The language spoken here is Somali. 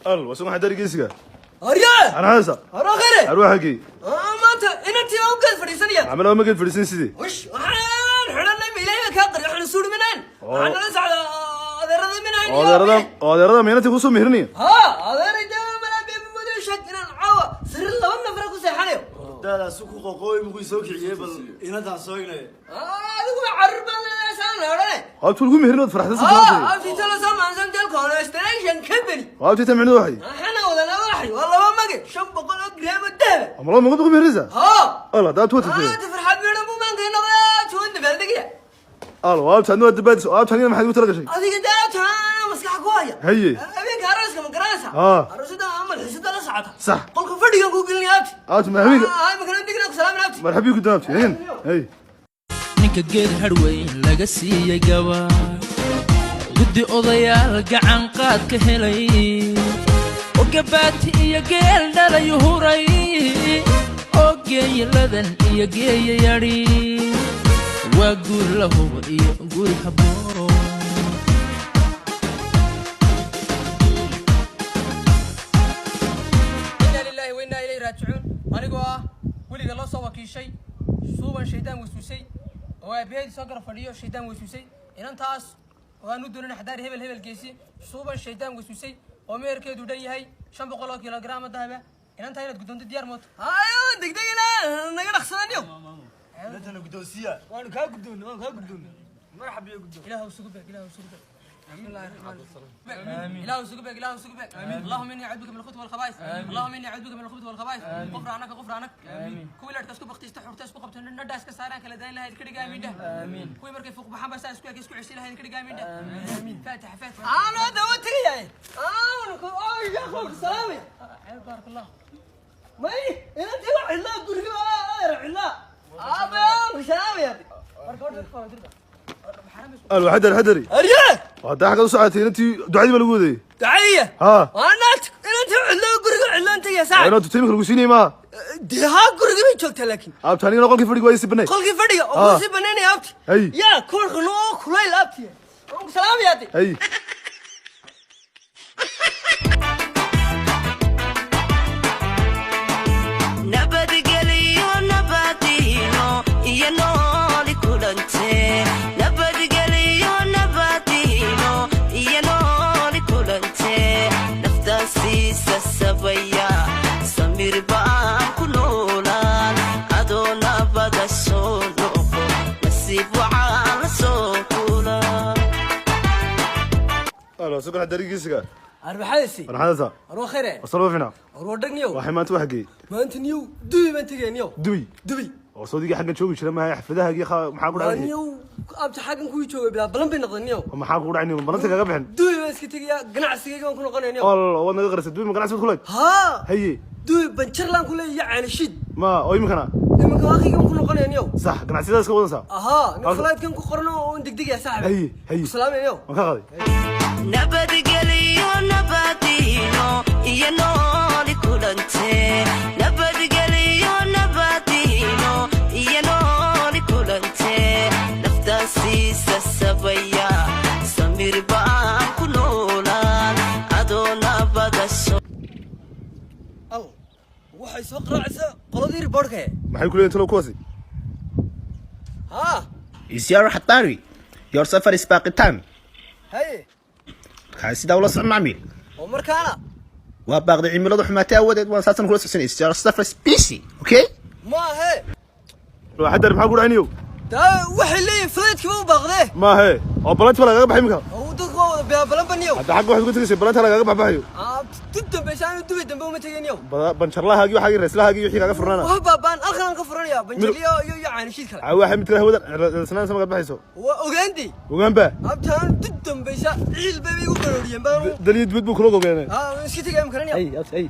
Al wasu waxaa darigeysiga. Aryaa! Arxaasa. Arokhire! Arwaxagii. Maanta inantii baan u geed fadhiisanaya. Camal ma geed fadhiisan sidii. Wish, waxaan xidhanay ma Ilaahay baa kaa qari, waxaan suudhiminayn. Waxaan nala socdaa adeerada minayn. Oo adeerada miinantii kusoo meherinaya. Haa, adeeray dee malaa bee muddo sheeg inaan caawa sariir laba nafar ku seexanayo. Daadaasi ku qoqooy muku soo kiciyey, bal inantaan soo ignay. Adigu ma carruur baan leedahay saan la odhanay. Waabtu lagu meherin waad faraxsan. Haa, Sababtay. abtiita la soo maansan dalka Construction Company. Waabti ta micnuhu waxay. Waxaana wadanaa waxay waa laba mage 500 oo gram oo dahaba. Ama laba magad ugu meherinaysaa? Haa. Al haddaad tuwatay. Haa, farxad meedhan buu maanka noqdaa tuwan dabaaldegaya. Al waabti adna waa dabaadis, waabti anigana maxaad igu tala gashay? Adiga daatan maskax ku haya. Haye. Habeenka arooska ma garanaysaa? Haa. Aroosada ama xisada la socota. Sax. Qolka fadhigan kuu gelinaya, abti. Abti marxabiga. Haa, imikana digna ku salaamin, abti. Marxabii guddoon, abti. Hayin. Hey. Ninka geed hadhweyn laga siiyey gaba, guddi odayaal gacan qaad ka helay oo gabaati iyo geel dhalay huray oo geeya ladan iyo geeya yadhi, waa guur la hubo iyo guri habboon. Inna lillahi wa inna ilayhi raajicuun. Anigoo ah weliga loo soo wakiishay Suuban Shaydaan Wasuusay oo aabaheedii soo garab fadhiyo Shaydaan Wasuusay, inantaas oo aan u doonin xadaari hebel hebel geesi Suuban Shaydaan Wasuusay oo meherkeedu dhan yahay 500 oo kilograam dahaba, inantaa inaad guddoonto diyaar mooto? Hayo, degdegina naga dhaqsadaniyo. Inantana guddoonsiya. Waanu kaa guddoonnay, waanu kaa guddoonnay. Marxab iyo guddoon. Ilaahu isugu beeg, Ilaahu isugu beeg. بسم الله الرحمن الرحيم. إله isugu beeg, إله isugu beeg. اللهم إني أعوذ بك من الخبث والخبائث، اللهم إني أعوذ بك من الخبث والخبائث. غفرانك، غفرانك. Kuwii ladhka isku baktiysta, xurta isku qabta, nadha iska saaraan, kala dayn lahayd ka dhiga, amiin dheh. Kuwii markay fuuq baxaan baa saa isku eg isku cesi lahayd ka dhiga, amiin dheh. Faatixa, faatixa. Aanu hadda waa tegayahay. Aanu ku oo salaamay. Baarak Allah. May, inantii waa cidlaa, guriga waa adeer cidlaa. Aabe, aan ku salaamaya. Marka horta ka dirba. Al waxadar xadari. Aryaa! Haddaa xagga u socotay, inantii ducadii baa lagu wadayay. Ducadiya? Haa. Waanaad inantii cidlaa, guriga cidlaan tegaya saac. Inaad tutay lagu siinayay maaha. Dee haa, guriga bay joogtaa laakiin. Abti anigana qolkii fadhiga waa ii banay. Qolkii fadhiga oo kusii banaynaya, abti. Hay. Yaa koorka noo kulayl, abti. Waan ku salaamaya, abti. Hay. Nabadgeliyo, nabadiino iyo nooli kulante. Nabadgeliyo, nabadiino iyo nooli kulante. Naftaasiisa sabaya, samir baan ku noolaan. Adoo nabada soo noqo, nasiib waxaa la soo kula. Al wasu kan xadarigiisiga. Arbaxadiisi. Arxadasa. Arwa khayre. Wasalo fina. Arwa dhagniyow. Waxay maanta wax geeyey? Maanta niyow Dubi baan tegaya, niyow. Dubi? Dubi. Oo soodigii xaggan joogi jira maaha, xafladahaagii maxaa ku waa dhacay? Niyow abti, xaggan kuwii joogay bilaa balan bay noqdeen, niyow. Oo maxaa ku dhacay? Balanta kaga bixin. Dubi baan iska tegayaa, ganacsigayga baan ku noqonaya, niyow. Ol waad naga qarisay, Dubi ma ganacsi baad ku leed? Haa. Haye. Dubi banjarlaan ku leeyahay caanishiid. Ma oo iminkana? Iminka waaqiga baan ku noqonaya, niyow. Sax, ganacsiyadaas ka wadansaa. Ahaa, nin flightkan ku qorno oo degdegaya, saaxib. Haye, haye. Ku salaamaya, niyow. Waan ka qaaday. Nabadgeliyo, nabadiino iyo nooli kulante. Nabadgeliyo, nabadiino iyo nooli kulante. Naftaasiisa sabaya, samir baan ku noolaan. Adoo nabada soo Aw, waxay soo qaraacaysaa qoladii riboorka. Maxay ku leeyihin talow kuwaasi? Haa. Is your hatari. Your safar is baaqitaan. Haye. Markaa sidaa ula soc, macmiil. Oo markaana? Waa baaqday cimiladu xumaatay aawadeed, waan saasan kula socsanay. Is your safar is busy, okay? Maahe. Xadar, maxaa ku dhacay niyow? Taa waxay leeyihin flightkiiba u baaqdee. Maahe, oo balanti baa lagaga baxay iminka. Oo dadku waa wada bilaabalanba, niyow. Hadda xagga waxaad uga tegaysay balanta lagaga baxbaxayo. Dib dambaysa aanu Dubi dambe uma tegin, niyow. Banjarlahaagii, waxaagii, reeslahaagii, wixii kaaga furnaana. Waa baabaan, halkan aan ka furanaya banjaliyo iyo caanishiid kale. Caawa waxay mid kale hawada sanaan samagaad baxayso. Waa ogaandey. Ogaanba. Abti aanu dib dambaysa ciil bay igu garooriyeen baan. Daliyo dibad buu kula gogeenay. Haa, iska tegaya imkana, niyow. Ay, abti, ay.